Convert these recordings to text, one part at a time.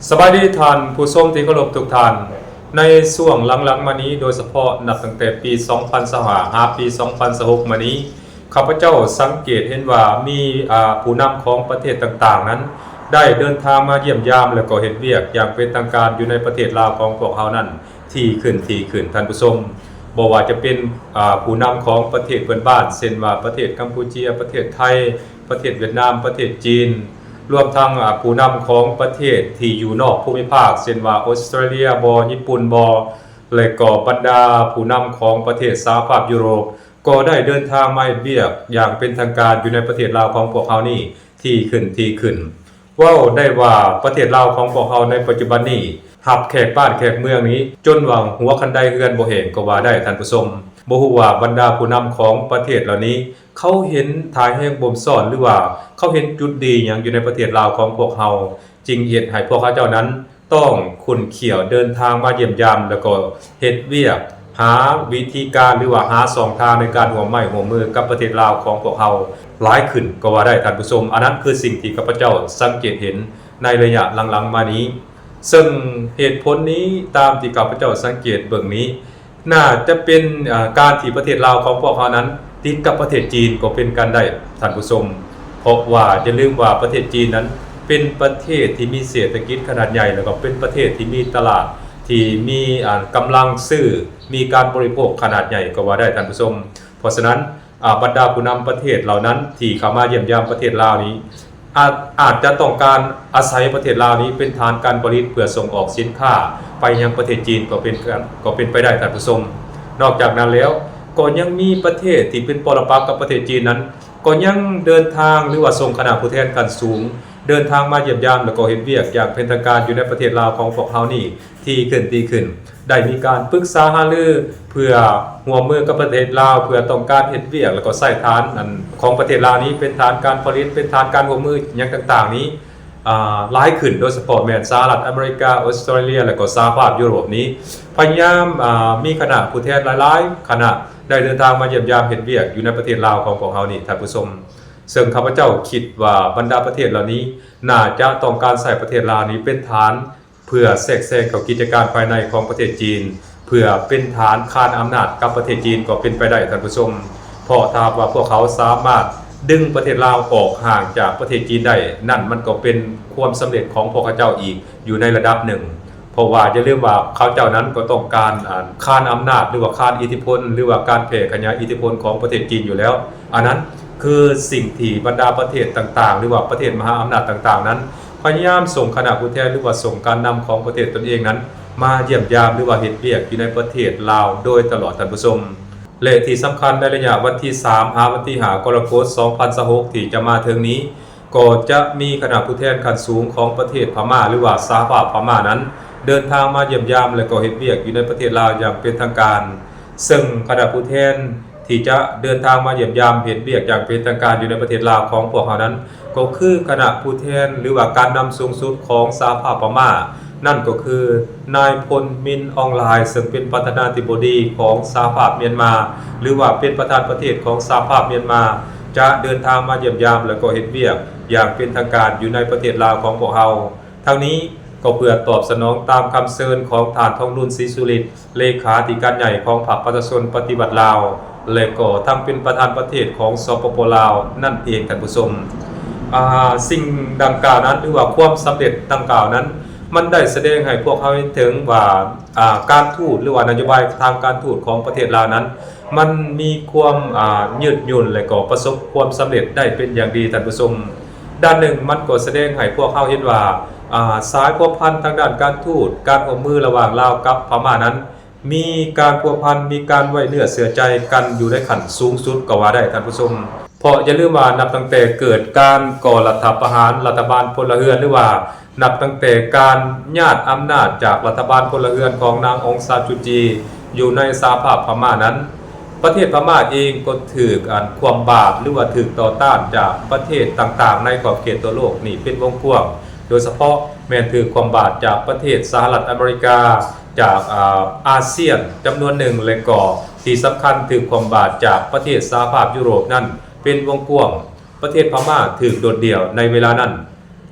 ສະບາຍດີທ່ານຜູ້ຊົມທີ່ເຄົາລົບທຸກທ່ານ. ໃນຊ່ວງຫຼັງໆມານີ້ ໂດຍສະເພາະນັບຕັ້ງແຕ່ປີສອງພັນຊາວຫ້າ ຫາປີສອງພັນຊາວຫົກມານີ້ ຂ້າພະເຈົ້າສັງເກດເຫັນວ່າມີ ອາ ຜູ້ນຳຂອງປະເທດຕ່າງໆນັ້ນ ໄດ້ເດີນທາງມາຢ້ຽມຢາມ ແລະ ກໍເຮັດວຽກຢ່າງເປັນທາງການຢູ່ໃນປະເທດລາວຂອງພວກເຮົານັ້ນ ຖີ່ຂຶ້ນ, ຖີ່ຂຶ້ນ, ທ່ານຜູ້ຊົມ. ບໍ່ວ່າຈະເປັນ ອາ ຜູ້ນຳຂອງປະເທດເພື່ອນບ້ານ ເຊັ່ນວ່າປະເທດກຳປູເຈຍ, ປະເທດໄທ, ປະເທດຫວຽດນາມ, ປະເທດຈີນ, ລວມທັງ ອາ ຜູ້ນຳຂອງປະເທດທີ່ຢູ່ນອກພູມິພາກ ເຊັ່ນວ່າອົດສະຕຣາເລຍບໍ, ຍີ່ປຸ່ນບໍ ແລະ ກໍບັນດາຜູ້ນຳຂອງປະເທດສະຫະພາບຢູໂຣບ ກໍໄດ້ເດີນທາງມາເຮັດວຽກຢ່າງເປັນທາງການຢູ່ໃນປະເທດລາວຂອງພວກເຮົານີ້ ຖີ່ຂຶ້ນ, ຖີ່ຂຶ້ນ. ເວົ້າໄດ້ວ່າປະເທດລາວຂອງພວກເຮົາໃນປັດຈຸບັນນີ້ ຮັບແຂກບ້ານແຂກເມືອງນີ້ ຈົນວ່າຫົວຄັນໄດເຮືອນບໍ່ແຫ້ງກໍວ່າໄດ້, ທ່ານຜູ້ຊົມ. ບໍ່ຮູ້ວ່າບັນດາຜູ້ນຳຂອງປະເທດເຫຼົ່ານີ້ ເຂົາເຫັນທ່າແຮງບົ່ມຊ້ອນ ຫຼືວ່າເຂົາເຫັນຈຸດດີຫຍັງຢູ່ໃນປະເທດລາວຂອງພວກເຮົາ ຈຶ່ງເຮັດໃຫ້ພວກເຂົາເຈົ້ານັ້ນ ຕ້ອງຂຸ້ນຂ້ຽວເດີນທາງມາຢ້ຽມຢາມ ແລ້ວກໍເຮັດວຽກ ຫາວິທີການ ຫຼືວ່າຫາຊ່ອງທາງໃນການຮ່ວມໄມ້ຮ່ວມມືກັບປະເທດລາວຂອງພວກເຮົາຫຼາຍຂຶ້ນກໍວ່າໄດ້, ທ່ານຜູ້ຊົມ. ອັນນັ້ນຄືສິ່ງທີ່ຂ້າພະເຈົ້າສັງເກດເຫັນໃນໄລຍະຫຼັງໆມານີ້. ເຊິ່ງເຫດຜົນນີ້, ຕາມທີ່ຂ້າພະເຈົ້າສັງເກດເບິ່ງນີ້, ໜ້າຈະເປັນ ອາ ການທີ່ປະເທດລາວຂອງພວກເຮົານັ້ນ ຕິດກັບປະເທດຈີນກໍເປັນການໄດ້, ທ່ານຜູ້ຊົມ. ເພາະວ່າຢ່າລືມວ່າປະເທດຈີນນັ້ນເປັນປະເທດທີ່ມີເສດຖະກິດຂະໜາດໃຫຍ່ ແລ້ວກໍເປັນປະເທດທີ່ມີຕະຫຼາດທີ່ມີ ອາ ກຳລັງຊື້, ມີການບໍລິໂພກຂະໜາດໃຫຍ່ກໍວ່າໄດ້, ທ່ານຜູ້ຊົມ. ເພາະສະນັ້ນ ອາ ບັນດາຜູ້ນຳປະເທດເຫຼົ່ານັ້ນທີ່ເຂົ້າມາຢ້ຽມຢາມປະເທດລາວນີ້ ອາດ, ອາດຈະຕ້ອງການອາໄສປະເທດລາວນີ້ເປັນຖານການຜະລິດເພື່ອສົ່ງອອກສິນຄ້າໄປຍັງປະເທດຈີນກໍເປັນ, ກໍເປັນໄປໄດ້, ທ່ານຜູ້ຊົມ. ນອກຈາກນັ້ນແລ້ວ ກໍຍັງມີປະເທດທີ່ເປັນປໍລະປັກກັບປະເທດຈີນນັ້ນ ກໍຍັງເດີນທາງ ຫຼືວ່າສົ່ງຄະນະຜູ້ແທນຂັ້ນສູງ ເດີນທາງມາຢ້ຽມຢາມ ແລ້ວກໍເຮັດວຽກຢ່າງເປັນທາງການຢູ່ໃນປະເທດລາວຂອງພວກເຮົານີ້ ຖີ່ຂຶ້ນ, ຖີ່ຂຶ້ນ. ໄດ້ມີການປຶກສາຫາລືເພື່ອຮ່ວມມືກັບປະເທດລາວ ເພື່ອຕ້ອງການເຮັດວຽກ ແລ້ວກໍໃຊ້ຖານອັນຂອງປະເທດລາວນີ້ເປັນຖານການຜະລິດ, ເປັນຖານການຮ່ວມມືຫຍັງຕ່າງໆນີ້ ອາ ຫຼາຍຂຶ້ນ, ໂດຍສະເພາະແມ່ນສະຫະລັດອາເມລິກາ, ອົດສະຕຣາເລຍ ແລະ ກໍສະຫະພາບຢູໂຣບນີ້ ພະຍາຍາມ ອາ ມີຄະນະຜູ້ແທນຫຼາຍໆຄະນະ ໄດ້ເດີນທາງມາຢ້ຽມຢາມເຮັດວຽກຢູ່ໃນປະເທດລາວຂອງພວກເຮົານີ້, ທ່ານຜູ້ຊົມ. ເຊິ່ງຂ້າພະເຈົ້າຄິດວ່າບັນດາປະເທດເຫຼົ່ານີ້ ໜ້າຈະຕ້ອງການໃຊ້ປະເທດລາວນີ້ເປັນຖານ ເພື່ອແຊກແຊງເຂົ້າກິດຈະການພາຍໃນຂອງປະເທດຈີນ ເພື່ອເປັນຖານຄານອຳນາດກັບປະເທດຈີນກໍເປັນໄປໄດ້, ທ່ານຜູ້ຊົມ. ເພາະຖ້າຫາກວ່າພວກເຂົາສາມາດດຶງປະເທດລາວອອກຫ່າງຈາກປະເທດຈີນໄດ້, ນັ້ນມັນກໍເປັນຄວາມສຳເລັດຂອງພວກເຂົາເຈົ້າອີກຢູ່ໃນລະດັບໜຶ່ງ. ເພາະວ່າຢ່າລືມວ່າເຂົາເຈົ້ານັ້ນກໍຕ້ອງການ ອາ ຄານອຳນາດ ຫຼືວ່າຄານອິດທິພົນ ຫຼືວ່າການແຜ່ຂະຫຍາຍອິດທິພົນຂອງປະເທດຈີນຢູ່ແລ້ວ. ອັນນັ້ນຄືສິ່ງທີ່ບັນດາປະເທດຕ່າງໆ ຫຼືວ່າປະເທດມະຫາອຳນາດຕ່າງໆນັ້ນ ພະຍາຍາມສົ່ງຄະນະຜູ້ແທນ ຫຼືວ່າສົ່ງການນຳຂອງປະເທດຕົນເອງນັ້ນ ມາຢ້ຽມຢາມ ຫຼືວ່າເຮັດວຽກຢູ່ໃນປະເທດລາວໂດຍຕະຫຼອດ, ທ່ານຜູ້ຊົມ. ແລະ ທີ່ສຳຄັນ, ໃນໄລຍະວັນທີສາມ ຫາວັນທີຫ້າ ກໍລະກົດ ສອງພັນຊາວຫົກ ທີ່ຈະມາເຖິງນີ້ ກໍຈະມີຄະນະຜູ້ແທນຂັ້ນສູງຂອງປະເທດພະມ້າ ຫຼືວ່າສະຫະພາບພະມ້ານັ້ນ ເດີນທາງມາຢ້ຽມຢາມ ແລະ ກໍເຮັດວຽກຢູ່ໃນປະເທດລາວຢ່າງເປັນທາງການ. ເຊິ່ງຄະນະຜູ້ແທນທີ່ຈະເດີນທາງມາຢ້ຽມຢາມເຮັດວຽກຢ່າງເປັນທາງການຢູ່ໃນປະເທດລາວຂອງພວກເຮົານັ້ນ ກໍຄືຄະນະຜູ້ແທນ ຫຼືວ່າການນຳສູງສຸດຂອງສະຫະພາບພະມ້າ ນັ້ນກໍຄືນາຍພົນ ມິນ ອອງ ລາຍ ເຊິ່ງເປັນປະທານາທິບໍດີຂອງສະຫະພາບມຽນມາ ຫຼືວ່າເປັນປະທານປະເທດຂອງສະຫະພາບມຽນມາ ຈະເດີນທາງມາຢ້ຽມຢາມ ແລະ ກໍເຮັດວຽກຢ່າງເປັນທາງການຢູ່ໃນປະເທດລາວຂອງພວກເຮົາ. ທັງນີ້ກໍເພື່ອຕອບສະໜອງຕາມຄຳເຊີນຂອງທ່ານ ທອງລຸນ ສີສຸລິດ ເລຂາທິການໃຫຍ່ຂອງພັກປະຊາຊົນປະຕິວັດລາວ ແລະ ກໍທັງເປັນປະທານປະເທດຂອງ ສປປ ລາວ ນັ້ນເອງ, ທ່ານຜູ້ຊົມ. ອາ ສິ່ງດັ່ງກ່າວນັ້ນ ຫຼືວ່າຄວາມສຳເລັດດັ່ງກ່າວນັ້ນ ມັນໄດ້ສະແດງໃຫ້ພວກເຮົາເຫັນເຖິງວ່າ ອາ ການທູດ ຫຼືວ່ານະໂຍບາຍທາງການທູດຂອງປະເທດລາວນັ້ນ ມັນມີຄວາມ ອາ ຍືດຫຍຸ່ນ ແລະ ກໍປະສົບຄວາມສຳເລັດໄດ້ເປັນຢ່າງດີ, ທ່ານຜູ້ຊົມ. ດ້ານໜຶ່ງ ມັນກໍສະແດງໃຫ້ພວກເຮົາເຫັນວ່າ ອາ ສາຍພົວພັນທາງດ້ານການທູດ, ການຮ່ວມມືລະຫວ່າງລາວກັບພະມ້ານັ້ນ ມີການພົວພັນ, ມີການໄວ້ເນື້ອເຊື່ອໃຈກັນຢູ່ໃນຂັ້ນສູງສຸດກໍວ່າໄດ້, ທ່ານຜູ້ຊົມ. ເພາະຢ່າລືມວ່າ ນັບຕັ້ງແຕ່ເກີດການກໍ່ລັດຖະປະຫານລັດຖະບານພົນລະເຮືອນ ຫຼືວ່າ ນັບຕັ້ງແຕ່ການຍາດອຳນາດຈາກລັດຖະບານພົນລະເຮືອນຂອງນາງ ອອງ ຊານ ຊູ ຈີ ຢູ່ໃນສະຫະພາບພະມ້ານັ້ນ, ປະເທດພະມ້າເອງກໍຖືກ ອັນ ຄວ່ຳບາດ ຫຼືວ່າຖືກຕໍ່ຕ້ານຈາກປະເທດຕ່າງໆໃນຂອບເຂດທົ່ວໂລກນີ້ເປັນວົງກວ້າງ, ໂດຍສະເພາະແມ່ນຖືກຄວ່ຳບາດຈາກປະເທດສະຫະລັດອາເມລິກາ, ຈາກ ອາ ອາຊຽນຈຳນວນໜຶ່ງ ແລະ ກໍທີ່ສຳຄັນຖືກຄວ່ຳບາດຈາກປະເທດສະຫະພາບຢູໂຣບນັ້ນເປັນວົງກວ້າງ. ປະເທດພະມ້າຖືກໂດດດ່ຽວໃນເວລານັ້ນ.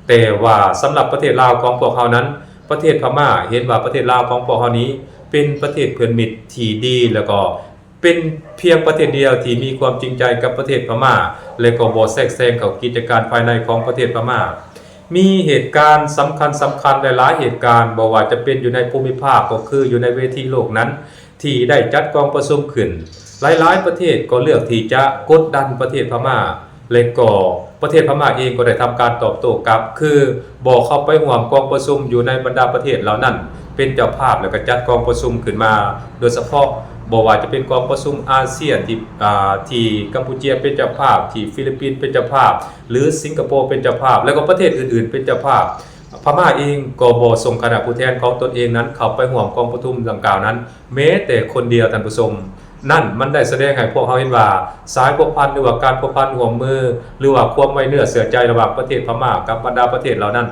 ແຕ່ວ່າສຳລັບປະເທດລາວຂອງພວກເຮົານັ້ນ ປະເທດພະມ້າເຫັນວ່າປະເທດລາວຂອງພວກເຮົານີ້ເປັນປະເທດເພື່ອນມິດທີ່ດີ ແລ້ວກໍເປັນພຽງປະເທດດຽວທີ່ມີຄວາມຈິງໃຈກັບປະເທດພະມ້າ ແລະກໍບໍ່ແຊກແຊງເຂົ້າກິດຈະການພາຍໃນຂອງປະເທດພະມ້າ. ມີເຫດການສຳຄັນໆ ຫຼາຍໆເຫດການ ບໍ່ວ່າຈະເປັນຢູ່ໃນພູມິພາກ ກໍຄືຢູ່ໃນເວທີໂລກນັ້ນ ທີ່ໄດ້ຈັດກອງປະຊຸມຂຶ້ນ, ຫຼາຍໆປະເທດກໍເລືອກທີ່ຈະກົດດັນປະເທດພະມ້າ ແລະກໍປະເທດພະມ້າເອງກໍໄດ້ທຳການຕອບໂຕ້ກັບ ຄືບໍ່ເຂົ້າໄປຮ່ວມກອງປະຊຸມຢູ່ໃນບັນດາປະເທດເຫຼົ່ານັ້ນເປັນເຈົ້າພາບ ແລ້ວກໍຈັດກອງປະຊຸມຂຶ້ນມາ ໂດຍສະເພາະບໍ່ວ່າຈະເປັນກອງປະຊຸມອາຊຽນທີ່ ອ່າ ທີ່ກຳປູເຈຍເປັນເຈົ້າພາບ, ທີ່ຟີລິບປິນເປັນເຈົ້າພາບ ຫຼື ສິງກະໂປເປັນເຈົ້າພາບ ແລ້ວກໍປະເທດອື່ນໆເປັນເຈົ້າພາບ. ພະມ້າເອງກໍບໍ່ສົ່ງຄະນະຜູ້ແທນຂອງຕົນເອງນັ້ນເຂົ້າໄປຮ່ວມກອງປະຊຸມດັ່ງກ່າວນັ້ນ ແມ້ແຕ່ຄົນດຽວ, ທ່ານຜູ້ຊົມ. ນັ້ນມັນໄດ້ສະແດງໃຫ້ພວກເຮົາເຫັນວ່າ ສາຍພົວພັນ ຫຼືວ່າການພົວພັນຮ່ວມມື ຫຼືວ່າຄວາມໄວ້ເນື້ອເຊື່ອໃຈລະຫວ່າງປະເທດພະມ້າກັບບັນດາປະເທດເຫຼົ່ານັ້ນ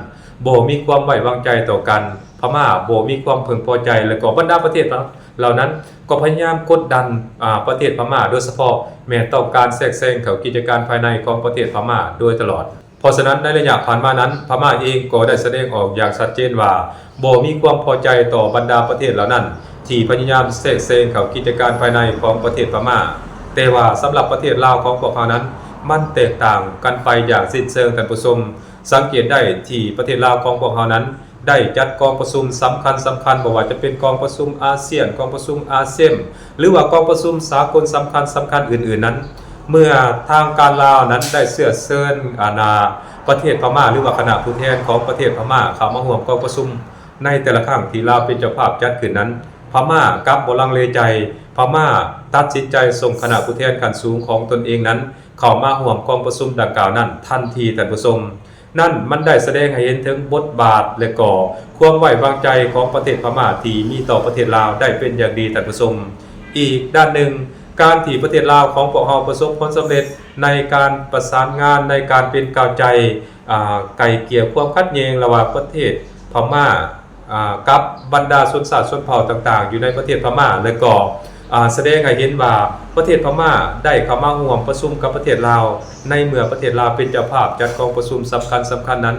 ບໍ່ມີຄວາມໄວ້ວາງໃຈຕໍ່ກັນ, ພະມ້າບໍ່ມີຄວາມເພິ່ງພໍໃຈ ແລະກໍບັນດາປະເທດເຫຼົ່ານັ້ນກໍພະຍາຍາມກົດດັນ ອາ ປະເທດພະມ້າ ໂດຍສະເພາະແມ່ນຕ້ອງການແຊກແຊງເຂົ້າກິດຈະການພາຍໃນຂອງປະເທດພະມ້າໂດຍຕະຫຼອດ. ເພາະສະນັ້ນ ໃນໄລຍະຜ່ານມານັ້ນ ພະມ້າເອງກໍໄດ້ສະແດງອອກຢ່າງຊັດເຈນວ່າ ບໍ່ມີຄວາມພໍໃຈຕໍ່ບັນດາປະເທດເຫຼົ່ານັ້ນ ທີ່ພະຍາຍາມແຊກແຊງເຂົ້າກິດຈະການພາຍໃນຂອງປະເທດພະມ້າ. ແຕ່ວ່າສຳລັບປະເທດລາວຂອງພວກເຮົານັ້ນ ມັນແຕກຕ່າງກັນໄປຢ່າງສິ້ນເຊີງ, ທ່ານຜູ້ຊົມ. ສັງເກດໄດ້ທີ່ປະເທດລາວຂອງພວກເຮົານັ້ນ ໄດ້ຈັດກອງປະຊຸມສຳຄັນໆ ບໍ່ວ່າຈະເປັນກອງປະຊຸມອາຊຽນ, ກອງປະຊຸມອາເຊມ ຫຼືວ່າກອງປະຊຸມສາກົນສຳຄັນໆອື່ນໆນັ້ນ ເມື່ອທາງການລາວນັ້ນໄດ້ເຊື້ອເຊີນ ອາ ນາ ປະເທດພະມ້າ ຫຼືວ່າຄະນະຜູ້ແທນຂອງປະເທດພະມ້າເຂົ້າມາຮ່ວມກອງປະຊຸມໃນແຕ່ລະຄັ້ງທີ່ລາວເປັນເຈົ້າພາບຈັດຂຶ້ນນັ້ນ, ພະມ້າກັບບໍ່ລັງເລໃຈ, ພະມ້າຕັດສິນໃຈສົ່ງຄະນະຜູ້ແທນຂັ້ນສູງຂອງຕົນເອງນັ້ນເຂົ້າມາຮ່ວມກອງປະຊຸມດັ່ງກ່າວນັ້ນທັນທີ, ທ່ານຜູ້ຊົມ. ນັ້ນມັນໄດ້ສະແດງໃຫ້ເຫັນເຖິງບົດບາດ ແລະກໍຄວາມໄວ້ວາງໃຈຂອງປະເທດພະມ້າທີ່ມີຕໍ່ປະເທດລາວໄດ້ເປັນຢ່າງດີ, ທ່ານຜູ້ຊົມ. ອີກດ້ານໜຶ່ງ, ການທີ່ປະເທດລາວຂອງພວກເຮົາປະສົບຜົນສຳເລັດໃນການປະສານງານ, ໃນການເປັນກາວໃຈ ອາ ໄກ່ເກ່ຍຄວາມຂັດແຍ່ງລະຫວ່າງປະເທດພະມ້າ ອາ ກັບບັນດາຊົນຊາດຊົນເຜົ່າຕ່າງໆຢູ່ໃນປະເທດພະມ້າ ແລະກໍ ອາ ສະແດງໃຫ້ເຫັນວ່າປະເທດພະມ້າໄດ້ເຂົ້າມາຮ່ວມປະຊຸມກັບປະເທດລາວ ໃນເມື່ອປະເທດລາວເປັນເຈົ້າພາບຈັດກອງປະຊຸມສຳຄັນໆນັ້ນ,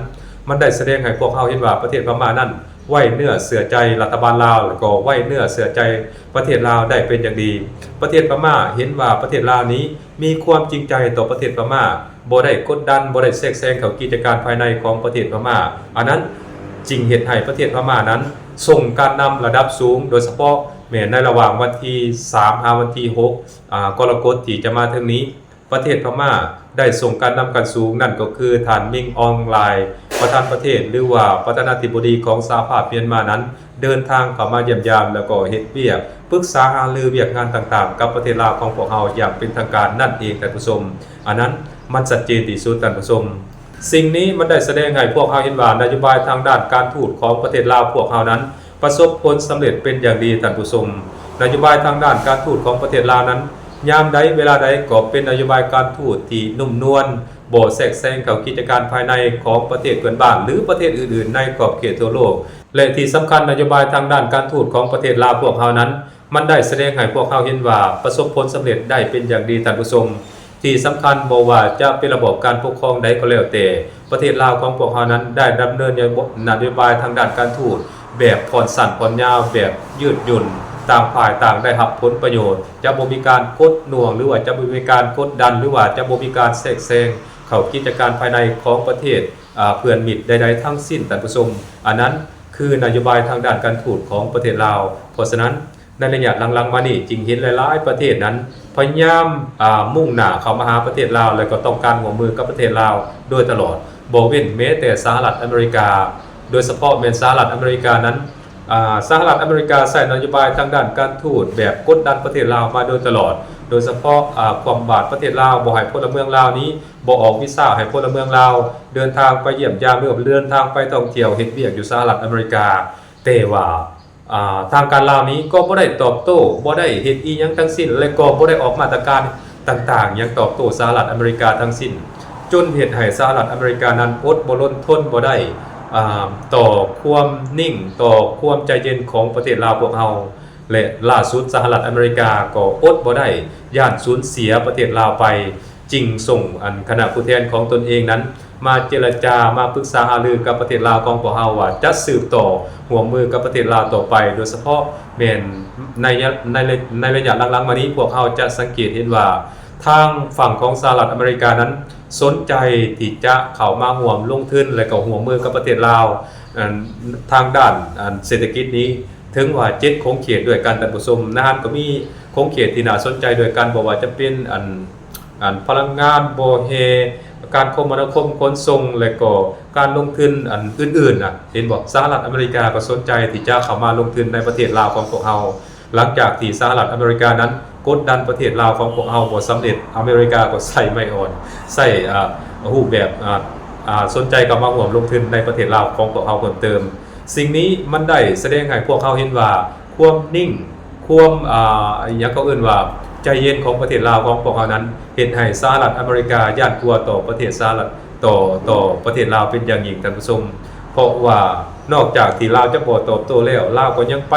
ມັນໄດ້ສະແດງໃຫ້ພວກເຮົາເຫັນວ່າປະເທດພະມ້ານັ້ນໄວ້ເນື້ອເຊື່ອໃຈລັດຖະບານລາວ ແລະກໍໄວ້ເນື້ອເຊື່ອໃຈປະເທດລາວໄດ້ເປັນຢ່າງດີ. ປະເທດພະມ້າເຫັນວ່າປະເທດລາວນີ້ ມີຄວາມຈິງໃຈຕໍ່ປະເທດພະມ້າ, ບໍ່ໄດ້ກົດດັນ, ບໍ່ໄດ້ແຊກແຊງເຂົ້າກິດຈະການພາຍໃນຂອງປະເທດພະມ້າ. ອັນນັ້ນຈຶ່ງເຮັດໃຫ້ປະເທດພະມ້ານັ້ນສົ່ງການນຳລະດັບສູງ, ໂດຍສະເພາະແມ່ນໃນລະຫວ່າງວັນທີສາມຫາວັນທີຫົກ ອາ ກໍລະກົດທີ່ຈະມາເຖິງນີ້, ປະເທດພະມ້າໄດ້ສົ່ງການນຳຂັ້ນສູງ, ນັ້ນກໍຄືທ່ານ ມິງ ອອງ ລາຍ ປະທານປະເທດ ຫຼືວ່າປະທານາທິບໍດີຂອງສະຫະພາບມຽນມານັ້ນ ເດີນທາງເຂົ້າມາຢ້ຽມຢາມ ແລ້ວກໍເຮັດວຽກປຶກສາຫາລືວຽກງານຕ່າງໆກັບປະເທດລາວຂອງພວກເຮົາຢ່າງເປັນທາງການນັ້ນເອງ, ທ່ານຜູ້ຊົມ. ອັນນັ້ນມັນຊັດເຈນທີ່ສຸດ, ທ່ານຜູ້ຊົມ. ສິ່ງນີ້ມັນໄດ້ສະແດງໃຫ້ພວກເຮົາເຫັນວ່າ ນະໂຍບາຍທາງດ້ານການທູດຂອງປະເທດລາວພວກເຮົານັ້ນປະສົບຜົນສຳເລັດເປັນຢ່າງດີ, ທ່ານຜູ້ຊົມ. ນະໂຍບາຍທາງດ້ານການທູດຂອງປະເທດລາວນັ້ນ ຍາມໃດເວລາໃດກໍເປັນນະໂຍບາຍການທູດທີ່ນຸ້ມນວນ, ບໍ່ແຊກແຊງເຂົ້າກິດຈະການພາຍໃນຂອງປະເທດເພື່ອນບ້ານ ຫຼື ປະເທດອື່ນໆໃນຂອບເຂດທົ່ວໂລກ. ແລະທີ່ສຳຄັນ, ນະໂຍບາຍທາງດ້ານການທູດຂອງປະເທດລາວພວກເຮົານັ້ນ ມັນໄດ້ສະແດງໃຫ້ພວກເຮົາເຫັນວ່າປະສົບຜົນສຳເລັດໄດ້ເປັນຢ່າງດີ, ທ່ານຜູ້ຊົມ. ທີ່ສຳຄັນ, ບໍ່ວ່າຈະເປັນລະບອບການປົກຄອງໃດກໍແລ້ວແຕ່, ປະເທດລາວຂອງພວກເຮົານັ້ນໄດ້ດຳເນີນນະໂຍບາຍທາງດ້ານການທູດແບບຜ່ອນສັ້ນຜ່ອນຍາວ, ແບບຍືດຫຍຸ່ນ, ຕ່າງຝ່າຍຕ່າງໄດ້ຮັບຜົນປະໂຫຍດ, ຈະບໍ່ມີການກົດໜ່ວງ ຫຼືວ່າຈະບໍ່ມີການກົດດັນ ຫຼືວ່າຈະບໍ່ມີການແຊກແຊງເຂົ້າກິດຈະການພາຍໃນຂອງປະເທດ ອາ ເພື່ອນມິດໃດໆທັງສິ້ນ, ທ່ານຜູ້ຊົມ. ອັນນັ້ນຄືນະໂຍບາຍທາງດ້ານການທູດຂອງປະເທດລາວ. ເພາະສະນັ້ນ, ໃນໄລຍະຫຼັງໆມານີ້ ຈຶ່ງເຫັນຫຼາຍໆປະເທດນັ້ນພະຍາຍາມ ອາ ມຸ່ງໜ້າເຂົ້າມາຫາປະເທດລາວ ແລະກໍຕ້ອງການຮ່ວມມືກັບປະເທດລາວໂດຍຕະຫຼອດ, ບໍ່ເວັ້ນແມ້ແຕ່ສະຫະລັດອາເມລິກາ. ໂດຍສະເພາະແມ່ນສະຫະລັດອາເມລິການັ້ນ, ອາ ສະຫະລັດອາເມລິກາໃຊ້ນະໂຍບາຍທາງດ້ານການທູດແບບກົດດັນປະເທດລາວມາໂດຍຕະຫຼອດ, ໂດຍສະເພາະ ອາ ຄວ່ຳບາດປະເທດລາວ, ບໍ່ໃຫ້ພົນລະເມືອງລາວນີ້ ບໍ່ອອກວີຊາໃຫ້ພົນລະເມືອງລາວເດີນທາງໄປຢ້ຽມຢາມ ຫຼືວ່າເດີນທາງໄປທ່ອງທ່ຽວເຮັດວຽກຢູ່ສະຫະລັດອາເມລິກາ. ແຕ່ວ່າ ອາ ທາງການລາວນີ້ກໍບໍ່ໄດ້ຕອບໂຕ້, ບໍ່ໄດ້ເຮັດອີ່ຫຍັງທັງສິ້ນ ແລະກໍບໍ່ໄດ້ອອກມາດຕະການຕ່າງໆຫຍັງຕອບໂຕ້ສະຫະລັດອາເມລິກາທັງສິ້ນ, ຈົນເຮັດໃຫ້ສະຫະລັດອາເມລິການັ້ນອົດບໍ່ລົນທົນບໍ່ໄດ້ ອາ ຕໍ່ຄວາມນິ່ງ, ຕໍ່ຄວາມໃຈເຢັນຂອງປະເທດລາວພວກເຮົາ. ແລະລ່າສຸດສະຫະລັດອາເມລິກາກໍອົດບໍ່ໄດ້, ຢ້ານສູນເສຍປະເທດລາວໄປ, ຈຶ່ງສົ່ງອັນຄະນະຜູ້ແທນຂອງຕົນເອງນັ້ນ ມາເຈລະຈາ ມາປຶກສາຫາລືກັບປະເທດລາວຂອງພວກເຮົາ ວ່າຈະສືບຕໍ່ຮ່ວມມືກັບປະເທດລາວຕໍ່ໄປ, ໂດຍສະເພາະແມ່ນໃນ ໃນ ໃນໄລຍະຫຼັງໆມານີ້ ພວກເຮົາຈະສັງເກດເຫັນວ່າ ທາງຝັ່ງຂອງສະຫະລັດອາເມລິການັ້ນສົນໃຈທີ່ຈະເຂົ້າມາຮ່ວມລົງທຶນ ແລະ ກໍຮ່ວມມືກັບປະເທດລາວ ອັນ ທາງດ້ານ ອັນ ເສດຖະກິດນີ້ ເຖິງວ່າເຈັດຂົງເຂດດ້ວຍກັນ ທ່ານຜູ້ຊົມ. ໃນຫັ້ນກໍມີຂົງເຂດທີ່ໜ້າສົນໃຈດ້ວຍກັນ, ບໍ່ວ່າຈະເປັນ ອັນ ອັນ ພະລັງງານ, ບໍ່ແຮ່, ການຄົມມະນາຄົມ, ຂົນສົ່ງ ແລະ ກໍການລົງທຶນ ອັນ ອື່ນໆນະ. ເຫັນບໍ່? ສະຫະລັດອາເມລິກາກໍສົນໃຈທີ່ຈະເຂົ້າມາລົງທຶນໃນປະເທດລາວຂອງພວກເຮົາ. ຫຼັງຈາກທີ່ສະຫະລັດອາເມລິການັ້ນກົດດັນປະເທດລາວຂອງພວກເຮົາບໍ່ສຳເລັດ, ອາເມລິກາກໍໃຊ້ໄມ້ອ່ອນ, ໃຊ້ ອາ ຮູບແບບ ອາ ອາ ສົນໃຈເຂົ້າມາຮ່ວມລົງທຶນໃນປະເທດລາວຂອງພວກເຮົາເພີ່ມເຕີມ. ສິ່ງນີ້ມັນໄດ້ສະແດງໃຫ້ພວກເຮົາເຫັນວ່າ ຄວາມນິ່ງ, ຄວາມ ອາ ອີຫຍັງເຂົາເອີ້ນວ່າ ໃຈເຢັນຂອງປະເທດລາວຂອງພວກເຮົານັ້ນ ເຮັດໃຫ້ສະຫະລັດອາເມລິກາຢ້ານກົວຕໍ່ປະເທດສະຫະລັດ, ຕໍ່ ຕໍ່ປະເທດລາວເປັນຢ່າງຍິ່ງ, ທ່ານຜູ້ຊົມ. ເພາະວ່ານອກຈາກທີ່ລາວຈະບໍ່ຕອບໂຕ້ແລ້ວ, ລາວກໍຍັງໄປ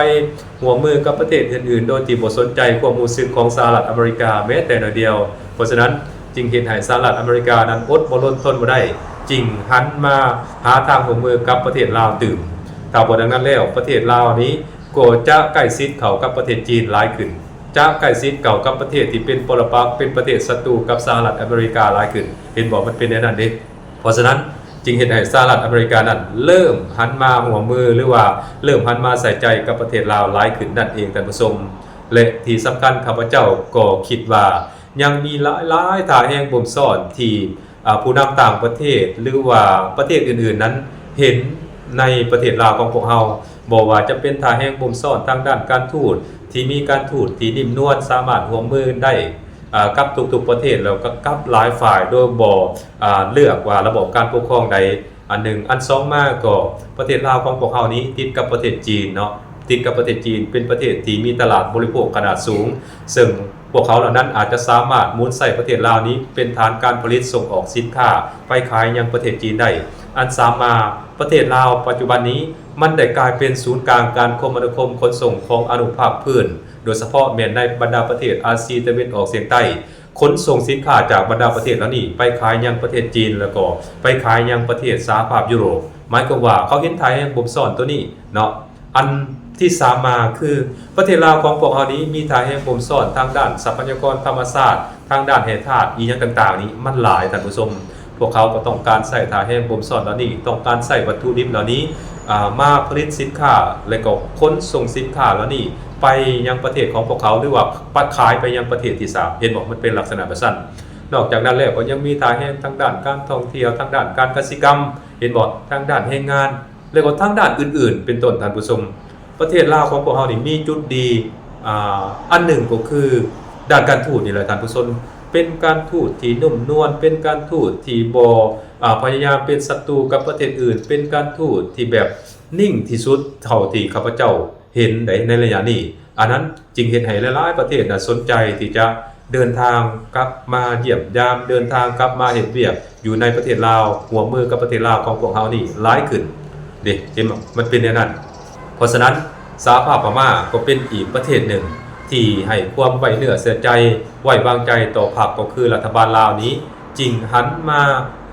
ຮ່ວມມືກັບປະເທດອື່ນໆ ໂດຍທີ່ບໍ່ສົນໃຈຄວາມຮູ້ສຶກຂອງສະຫະລັດອາເມລິກາແມ້ແຕ່ໜ້ອຍດຽວ. ເພາະສະນັ້ນ, ຈຶ່ງເຮັດໃຫ້ສະຫະລັດອາເມລິການັ້ນອົດບໍ່ລົນທົນບໍ່ໄດ້, ຈຶ່ງຫັນມາຫາທາງຮ່ວມມືກັບປະເທດລາວຕື່ມ. ຖ້າບໍ່ດັ່ງນັ້ນແລ້ວ, ປະເທດລາວນີ້ກໍຈະໃກ້ຊິດເຂົ້າກັບປະເທດຈີນຫຼາຍຂຶ້ນ, ຈະໃກ້ຊິດເຂົ້າກັບປະເທດທີ່ເປັນປໍລະປັກ, ເປັນປະເທດສັດຕູກັບສະຫະລັດອາເມລິກາຫຼາຍຂຶ້ນ. ເຫັນບໍ່? ມັນເປັນແນວນັ້ນເດ້. ເພາະສະນັ້ນ, ຈຶ່ງເຮັດໃຫ້ສະຫະລັດອາເມລິການັ້ນເລີ່ມຫັນມາຮ່ວມມື ຫຼືວ່າເລີ່ມຫັນມາໃສ່ໃຈກັບປະເທດລາວຫຼາຍຂຶ້ນນັ້ນເອງ, ທ່ານຜູ້ຊົມ. ແລະ ທີ່ສຳຄັນ, ຂ້າພະເຈົ້າກໍຄິດວ່າຍັງມີຫຼາຍໆທ່າແຮງບົ່ມຊ້ອນທີ່ ອາ ຜູ້ນຳຕ່າງປະເທດ ຫຼືວ່າປະເທດອື່ນໆນັ້ນເຫັນໃນປະເທດລາວຂອງພວກເຮົາ, ບໍ່ວ່າຈະເປັນທ່າແຮງບົ່ມຊ້ອນທາງດ້ານການທູດ ທີ່ມີການທູດທີ່ນິ້ມນວນ ສາມາດຮ່ວມມືໄດ້ ອາ ກັບທຸກໆປະເທດ ແລ້ວກໍກັບຫຼາຍຝ່າຍ ໂດຍບໍ່ ອາ ເລືອກວ່າລະບອບການປົກຄອງໃດ. ອັນໜຶ່ງ. ອັນສອງມາກໍ ປະເທດລາວຂອງພວກເຮົານີ້ຕິດກັບປະເທດຈີນເນາະ, ຕິດກັບປະເທດຈີນ ເປັນປະເທດທີ່ມີຕະຫຼາດບໍລິໂພກຂະໜາດສູງ, ເຊິ່ງພວກເຂົາເຫຼົ່ານັ້ນອາດຈະສາມາດໝູນໃຊ້ປະເທດລາວນີ້ເປັນຖານການຜະລິດສົ່ງອອກສິນຄ້າໄປຂາຍຍັງປະເທດຈີນໄດ້. ອັນສາມມາ, ປະເທດລາວປັດຈຸບັນນີ້ ມັນໄດ້ກາຍເປັນສູນກາງການຄົມມະນາຄົມຂົນສົ່ງຂອງອະນຸພາກພື້ນ, ໂດຍສະເພາະແມ່ນໃນບັນດາປະເທດອາຊີຕາເວັນອອກສຽງໃຕ້. ຂົນສົ່ງສິນຄ້າຈາກບັນດາປະເທດເຫຼົ່ານີ້ໄປຂາຍຍັງປະເທດຈີນ ແລ້ວກໍໄປຂາຍຍັງປະເທດສະຫະພາບຢູໂຣບ. ໝາຍຄວາມວ່າເຂົາເຫັນທ່າແຮງບົ່ມຊ້ອນໂຕນີ້ເນາະ. ອັນທີສາມມາຄື ປະເທດລາວຂອງພວກເຮົານີ້ມີທ່າແຮງບົ່ມຊ້ອນທາງດ້ານຊັບພະຍາກອນທຳມະຊາດ, ທາງດ້ານແຮ່ທາດ ອີ່ຫຍັງຕ່າງໆນີ້ມັນຫຼາຍ, ທ່ານຜູ້ຊົມ. ພວກເຂົາກໍຕ້ອງການໃຊ້ທ່າແຮງບົ່ມຊ້ອນເຫຼົ່ານີ້, ຕ້ອງການໃຊ້ວັດຖຸດິບເຫຼົ່ານີ້ ອາ ມາຜະລິດສິນຄ້າ ແລະ ກໍຂົນສົ່ງສິນຄ້າເຫຼົ່ານີ້ໄປຍັງປະເທດຂອງພວກເຂົາ ຫຼືວ່າປະ ຂາຍໄປຍັງປະເທດທີສາມ. ເຫັນບໍ່? ມັນເປັນລັກສະນະແບບຊັ້ນ. ນອກຈາກນັ້ນແລ້ວ ກໍຍັງມີທ່າແຮງທາງດ້ານການທ່ອງທ່ຽວ, ທາງດ້ານການກະສິກຳ, ເຫັນບໍ່? ທາງດ້ານແຮງງານ ແລ້ວກໍທາງດ້ານອື່ນໆ ເປັນຕົ້ນ, ທ່ານຜູ້ຊົມ. ປະເທດລາວຂອງພວກເຮົານີ້ມີຈຸດດີ ອາ ອັນໜຶ່ງກໍຄືດ້ານການທູດນີ້ແຫຼະ, ທ່ານຜູ້ຊົມ. ເປັນການທູດທີ່ນຸ້ມນວນ, ເປັນການທູດທີ່ບໍ່ ອາ ພະຍາຍາມເປັນສັດຕູກັບປະເທດອື່ນ, ເປັນການທູດທີ່ແບບນິ່ງທີ່ສຸດເທົ່າທີ່ຂ້າພະເຈົ້າເຫັນໃດໃນໄລຍະນີ້. ອັນນັ້ນຈຶ່ງເຮັດໃຫ້ຫຼາຍໆປະເທດນະສົນໃຈທີ່ຈະເດີນທາງກັບມາຢ້ຽມຢາມ, ເດີນທາງກັບມາເຮັດວຽກຢູ່ໃນປະເທດລາວ, ຮ່ວມມືກັບປະເທດລາວຂອງພວກເຮົານີ້ຫຼາຍຂຶ້ນເດ້. ເຫັນບໍ່? ມັນເປັນແນວນັ້ນ. ເພາະສະນັ້ນ ສະຫະພາບພະມ້າກໍເປັນອີກປະເທດໜຶ່ງທີ່ໃຫ້ຄວາມໄວ້ເນື້ອເຊື່ອໃຈ, ໄວ້ວາງໃຈຕໍ່ພັກ ກໍຄືລັດຖະບານລາວນີ້, ຈຶ່ງຫັນມາ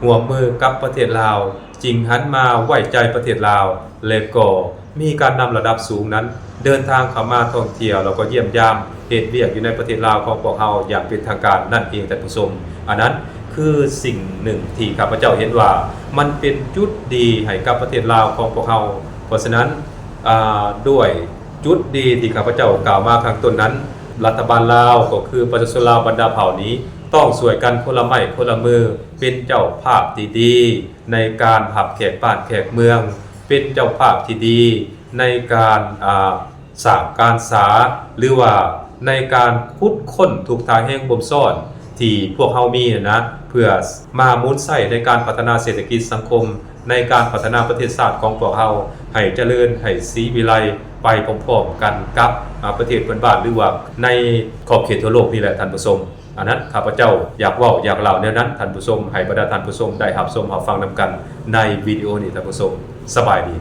ຮ່ວມມືກັບປະເທດລາວ, ຈຶ່ງຫັນມາໄວ້ໃຈປະເທດລາວ ແລະ ກໍມີການນຳລະດັບສູງນັ້ນເດີນທາງເຂົ້າມາທ່ອງທ່ຽວ ແລ້ວກໍຢ້ຽມຢາມເຮັດວຽກຢູ່ໃນປະເທດລາວຂອງພວກເຮົາຢ່າງເປັນທາງການນັ້ນເອງ, ທ່ານຜູ້ຊົມ. ອັນນັ້ນຄືສິ່ງໜຶ່ງທີ່ຂ້າພະເຈົ້າເຫັນວ່າມັນເປັນຈຸດດີໃຫ້ກັບປະເທດລາວຂອງພວກເຮົາ. ເພາະສະນັ້ນ ອາ ດ້ວຍຈຸດດີທີ່ຂ້າພະເຈົ້າກ່າວມາຂ້າງຕົ້ນນັ້ນ, ລັດຖະບານລາວ ກໍຄືປະຊາຊົນລາວບັນດາເຜົ່ານີ້ ຕ້ອງຊ່ວຍກັນຄົນລະໄມ້ຄົນລະມື ເປັນເຈົ້າພາບທີ່ດີໃນການຮັບແຂກບ້ານແຂກເມືອງ, ເປັນເຈົ້າພາບທີ່ດີໃນການ ອາ ສ້າງການສາ ຫຼືວ່າໃນການຂຸດຄົ້ນທຸກທ່າແຮງບົ່ມຊ້ອນທີ່ພວກເຮົາມີນັ້ນນະ, ເພື່ອມາໝູນໃຊ້ໃນການພັດທະນາເສດຖະກິດສັງຄົມ, ໃນການພັດທະນາປະເທດຊາດຂອງພວກເຮົາໃຫ້ຈະເລີນ, ໃຫ້ສີວິໄລໄປພ້ອມໆກັນກັບ ອາ ປະເທດເພື່ອນບ້ານ ຫຼືວ່າໃນຂອບເຂດທົ່ວໂລກນີ້ແຫຼະ, ທ່ານຜູ້ຊົມ. ອັນນັ້ນ ຂ້າພະເຈົ້າຢາກເວົ້າຢາກເລົ່າແນວນັ້ນ, ທ່ານຜູ້ຊົມ, ໃຫ້ບັນດາທ່ານຜູ້ຊົມໄດ້ຮັບຊົມຮັບຟັງນຳກັນໃນວິດີໂອນີ້, ທ່ານຜູ້ຊົມ. ສະບາຍດີ.